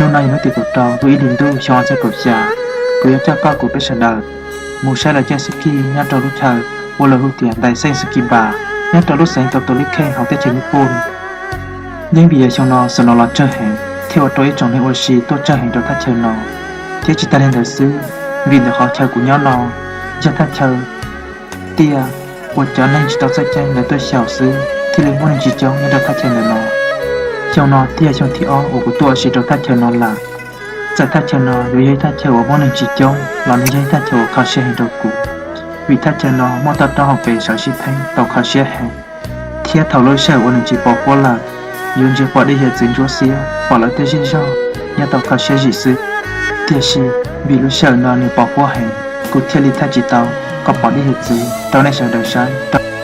Hnub no yog hnub tim kaum rau lub ib hlis ntuj xyoo ob txhiab kaum xya. Kuv yuav coj koj kuv peb sawv daws mus saib lawv caij xub kij nyob rau lub chaw uas lawv hu tias Ntais Xeej Xub Kij Npas, nyob rau lub xeev Tau Tus Lib Khej hauv teb chaws Nyij Pooj. Yeej vim yog xyoo no snow los tsawg heev thiaj ua rau ib tsoom neeg ua si tuaj tsawg heev rau thaj chaw no. Thiab tsis tas li ntawd xwb, vim ntawm qhov chaw kuv nyob no yog thaj chaw tiaj uas cov neeg tsis tau txawj caij ntawd tuaj xyaum xwb thiaj li muaj neeg tsis coob nyob rau thaj chaw ntawm no. Xyoo no thiaj yog xyoo thib ob uas kuv tuaj ua si rau thaj chaw no lawm. Txawm thaj chaw no yuav yog ib thaj chaw uas muaj neeg tsis coob los nws yog ib thaj chaw uas kho siab heev rau kuv, vim thaj chaw no muaj toj roob hauv pes sawv sib pheeb tau kho siab heev. Thiab thaum lub sij hawm uas nws tsis pos huab lawm, yuav ntsia pom dej hiav txwv ntsuab xiab, pom lawv tej zej zog nyob tau kho siab zim xwb. Tiam sis vim lub sij hawm no nws pos huab heev, kuv thiaj li thaij tsis tau kom pom dej hiav txwv rau nej sawv daws saib.